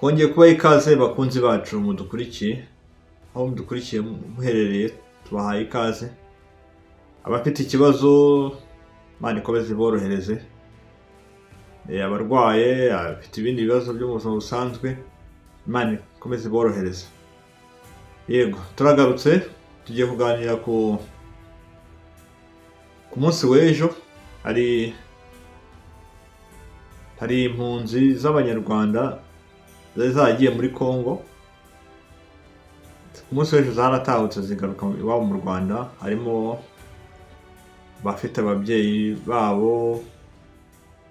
Twongeye kubaha ikaze, bakunzi bacu mudukurikiye, aho mudukurikiye muherereye tubahaye ikaze. Abafite ikibazo, Imana ikomeze iborohereze. Abarwaye, abafite ibindi bibazo byo mu buzima busanzwe, Imana ikomeze iborohereze. Yego, turagarutse, tugiye kuganira ku munsi w'ejo. Hari impunzi z'Abanyarwanda zari zaragiye muri Congo. Ku munsi w'ejo zaratahutse, zigaruka iwabo mu Rwanda. Harimo abafite ababyeyi babo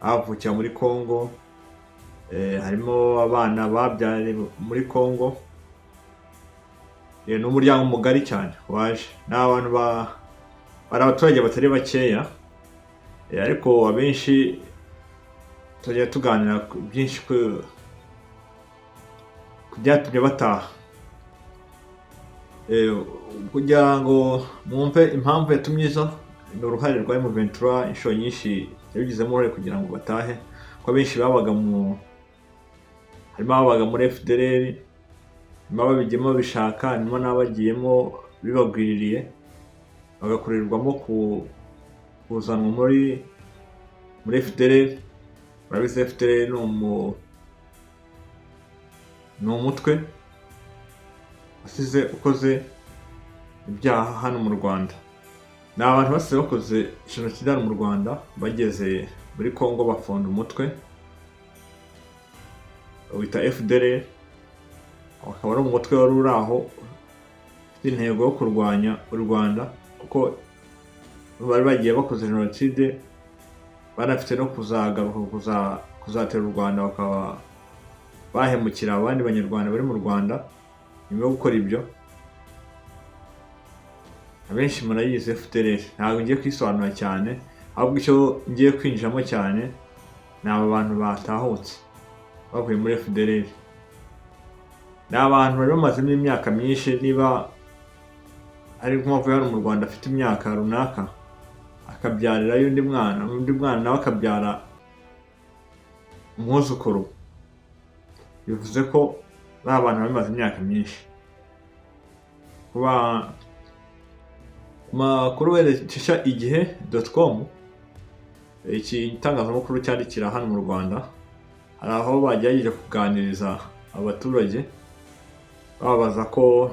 bavukira muri Congo, harimo abana babyariye muri Congo. Ni umuryango mugari cyane waje, ni abantu bari abaturage batari bakeya, ariko abenshi tujya tuganira byinshi ku byatumye bataha. Kugira ngo mwumve impamvu yatumye iza, ni uruhare rwa M23. Inshuro nyinshi yabigizemo uruhare kugira ngo batahe, kuko abenshi babaga mu harimo ababaga muri FDLR, harimo ababigiyemo babishaka, harimo n'abagiyemo bibagwiririye, bagakorerwamo kuzanwa muri FDLR. Murabizi, FDLR ni umutwe wasize ukoze ibyaha hano mu Rwanda. Ni abantu basize bakoze jenoside hano mu Rwanda, bageze muri Congo bafonda umutwe wita FDLR, akaba ari umutwe wari uri aho ufite intego yo kurwanya u Rwanda, kuko bari bagiye bakoze jenoside, banafite no kuzagaruka kuzatera u Rwanda, bakaba bahemukira abandi Banyarwanda bari mu Rwanda nyuma yo gukora ibyo. Abenshi murayizi FDLR, ntabwo ngiye kwisobanura cyane, ahubwo icyo ngiye kwinjiramo cyane ni aba bantu batahutse bavuye muri FDLR. Ni abantu bari bamazemo imyaka myinshi. Niba ari nk'uwavuye hano mu Rwanda afite imyaka runaka, akabyarirayo undi mwana, undi mwana nawe akabyara umwuzukuru, bivuze ko ba bantu bari bamaze imyaka myinshi. Kuba makuru werekesha igihe.com, iki itangazamakuru cyandikira hano mu Rwanda, hari aho bagerageje kuganiriza abaturage, bababaza ko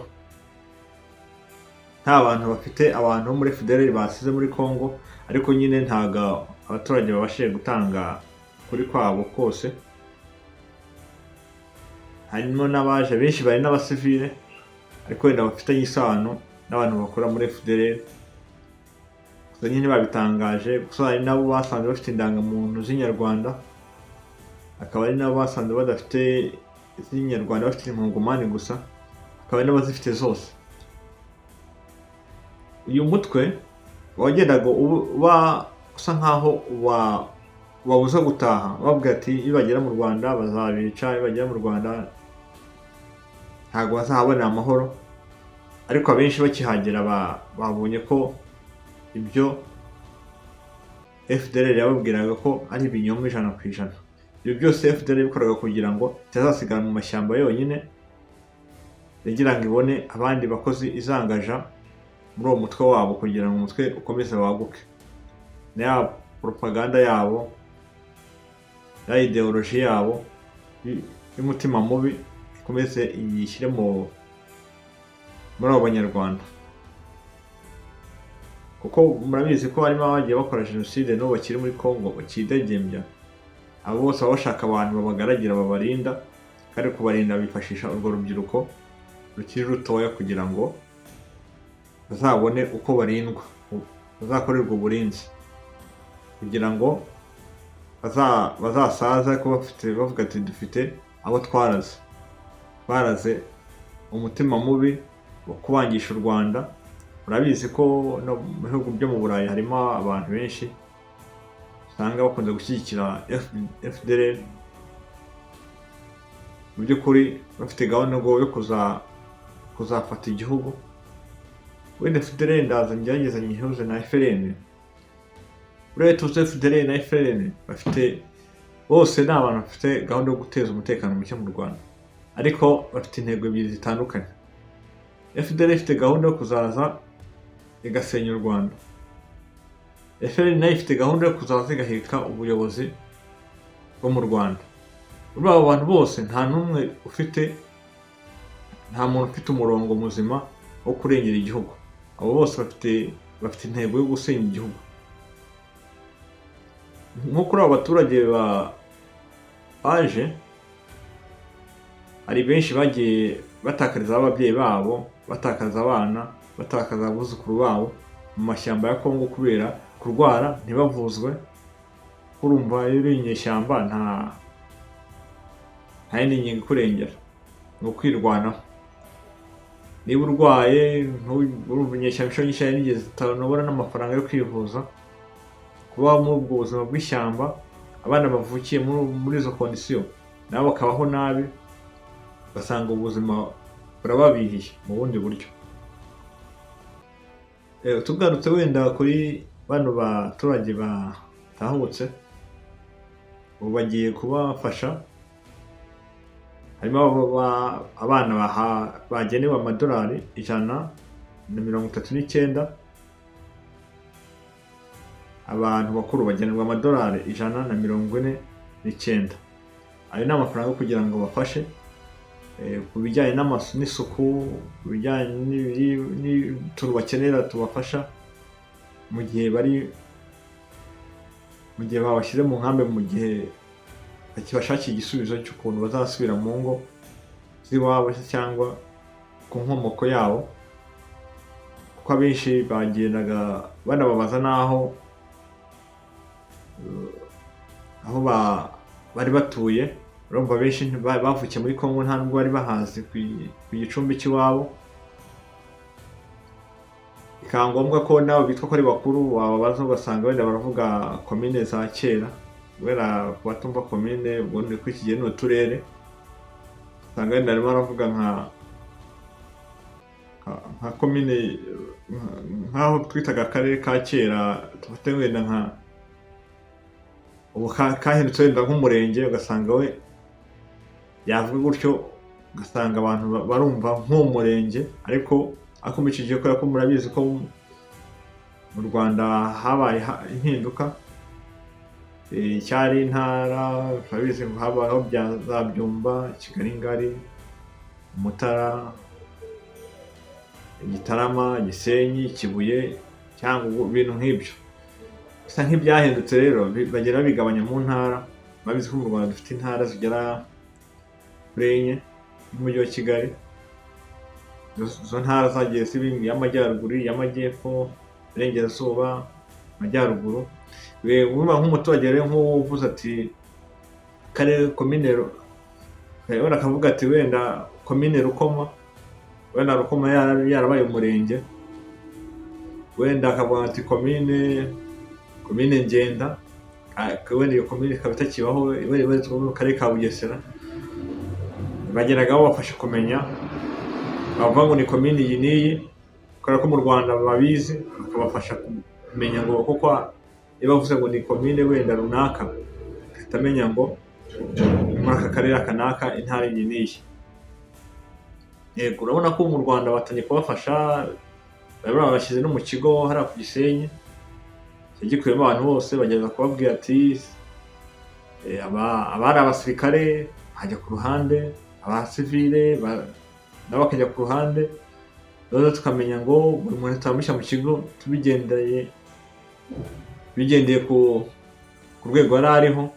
nta bantu bafite abantu bo muri FDLR basize muri Congo, ariko nyine ntabwo abaturage babashije gutanga kuri kwabo kose. Harimo n'abaje benshi bari n'abasivile, ariko wenda bafitanye isano n'abantu bakora muri FDLR, gusa nyine babitangaje. Gusa hari n'abo basanze bafite indangamuntu z'Inyarwanda, hakaba hari n'abo basanze badafite iz'inyarwanda, bafite inkongomani gusa, hakaba hari n'abazifite zose. Uyu mutwe wagendaga uba usa nkaho wabuza gutaha, babwira ati iyo bagera mu Rwanda bazabica, iyo bagera mu Rwanda ntabwo bazahabonera amahoro. Ariko abenshi bakihagera babonye ko ibyo FDLR yababwiraga ko ari ibinyoma 100%. Ibyo byose FDLR yabikoraga kugira ngo itazasigara mu mashyamba yonyine, yagira ngo ibone abandi bakozi izangaja muri uwo mutwe wabo kugira ngo umutwe ukomeze waguke, na ya propaganda yabo, ya ideology yabo y'umutima mubi ikomeze iyishyire muri abo Banyarwanda, kuko murabizi ko harimo abagiye bakora jenoside n'ubu bakiri muri Congo bakidegembya. Abo bose baba bashaka abantu babagaragira, babarinda, kandi kubarinda bifashisha urwo rubyiruko rukiri rutoya kugira ngo bazabone uko barindwa, bazakorerwe uburinzi, kugira ngo bazasaze ariko bafite bavuga ati dufite abo twaraze, baraze umutima mubi wo kubangisha u Rwanda. Murabizi ko no mu bihugu byo mu Burayi harimo abantu benshi usanga bakunze gushyigikira FDLR, mu by'ukuri bafite gahunda ngo yo kuzafata igihugu. Wenda FDLR ndaza ngerageza nyihuze na FLN. Buriya tuzi FDLR na FLN bafite, bose ni abantu bafite gahunda yo guteza umutekano muke mu Rwanda. Ariko bafite intego ebyiri zitandukanye. FDLR ifite gahunda yo kuzaza igasenya u Rwanda. FLN nayo ifite gahunda yo kuzaza igahirika ubuyobozi bwo mu Rwanda. Muri abo bantu bose, nta n'umwe ufite, nta muntu ufite umurongo muzima wo kurengera igihugu. Abo bose bafite intego yo gusenya igihugu. Nko kuri abo baturage baje, hari benshi bagiye batakariza ababyeyi babo, batakaza abana, batakaza abuzukuru babo mu mashyamba ya Kongo kubera kurwara ntibavuzwe. Urumva, iyo uri inyeshyamba nta yindi ngingo ikurengera, ni ukwirwanaho. Niba urwaye, urumva inyeshyamba inshuro nyinshi hari n'igihe zitanabona n'amafaranga yo kwivuza. Kuba muri ubwo buzima bw'ishyamba, abana bavukiye muri izo conditions nabo bakabaho nabi, ugasanga ubuzima burababihiye mu bundi buryo. Tugarutse wenda kuri bano baturage batahutse, ubu bagiye kubafasha. Harimo abana bagenewe amadolari 139, abantu bakuru bagenerwa amadolari 149. Ayo ni amafaranga yo kugira ngo bafashe ku bijyanye n'isuku, ku bijyanye n'utuntu bakenera tubafasha mu gihe bari, mu gihe babashyize mu nkambi, mu gihe bakibashakiye igisubizo cy'ukuntu bazasubira mu ngo z'iwabo cyangwa ku nkomoko yabo, kuko abenshi bagendaga banababaza n'aho aho bari batuye. Urumva, benshi bavukiye muri Congo, nta nubwo bari bahazi ku gicumbi cy'iwabo. Bikaba ngombwa ko nabo bitwa ko ari bakuru wababaza, ugasanga wenda baravuga komine za kera. Kubera ku batumva komine, ubwo ni kuri iki gihe ni uturere. Usanga wenda arimo aravuga nka komine, nk'aho twitaga akarere ka kera, tufate wenda nka ubu kahindutse wenda nk'umurenge, ugasanga we yavuga gutyo, ugasanga abantu barumva nk'uwo murenge. Ariko muri icyo gihe, kubera ko murabizi ko mu Rwanda habaye impinduka, cyari intara, turabizi, habayeho za Byumba, Kigali Ngari, Mutara, Gitarama, Gisenyi, Kibuye cyangwa ibintu nk'ibyo bisa nk'ibyahindutse. Rero bagenda babigabanya mu ntara. Babizi ko mu Rwanda dufite intara zigera kuri enye n'umujyi wa Kigali. Izo ntara zagiye ziba iy'amajyaruguru, iy'amajyepfo, iburengerazuba, amajyaruguru. Urumva, nk'umuturage rero, nk'uwo uvuze ati akarere, komine, wenda akavuga ati wenda komine Rukoma, wenda Rukoma yarabaye umurenge, wenda akavuga ati komine Ngenda, wenda iyo komine ikaba itakibaho, wenda ibarizwa mu karere ka Bugesera, bageraga babafasha kumenya, bavuga ngo ni komine iyi n'iyi, kubera ko mu Rwanda babizi, bakabafasha kumenya ngo kuko iyo bavuze ngo ni komine wenda runaka, agahita amenya ngo ni muri aka karere aka n'aka, intara iyi n'iyi. Yego, urabona ko mu Rwanda batangiye kubafasha, bari babashyize no mu kigo hariya ku Gisenyi, cyari gikubiyemo abantu bose. Bagerageza kubabwira ati abari abasirikare bajya ku ruhande, abasivile nabo bakajya ku ruhande, noneho tukamenya ngo buri muntu turamushyira mu kigo tubigendeye bigendeye ku rwego yari ariho,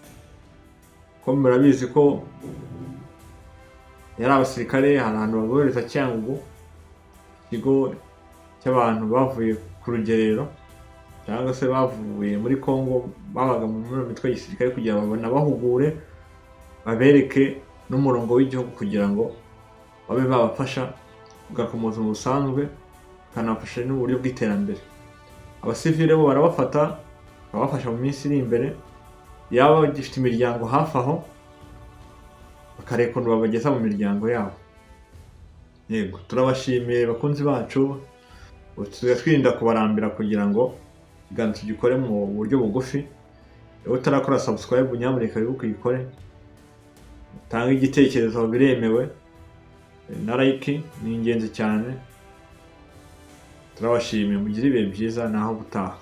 ko murabizi ko yari abasirikare, hari ahantu babohereza Cyangugu, ikigo cy'abantu bavuye ku rugerero cyangwa se bavuye muri Congo babaga muri iyo mitwe ya gisirikare, kugira ngo banabahugure, babereke n'umurongo w'igihugu, kugira ngo babe babafasha kugaruka mu buzima busanzwe, bakanabafasha no mu buryo bw'iterambere. Abasivile bo barabafata, bakabafasha mu minsi iri imbere, yaba bagifite imiryango hafi aho, bakareba ukuntu babageza mu miryango yabo. Yego, turabashimiye bakunzi bacu. Ubu tujya twirinda kubarambira kugira ngo ikiganiro tugikore mu buryo bugufi. Niba utarakora subscribe, nyamuneka wibuke uyikore, utange igitekerezo, biremewe. na like ni ingenzi cyane. Turabashimiye, mugire ibihe byiza, naho gutaha.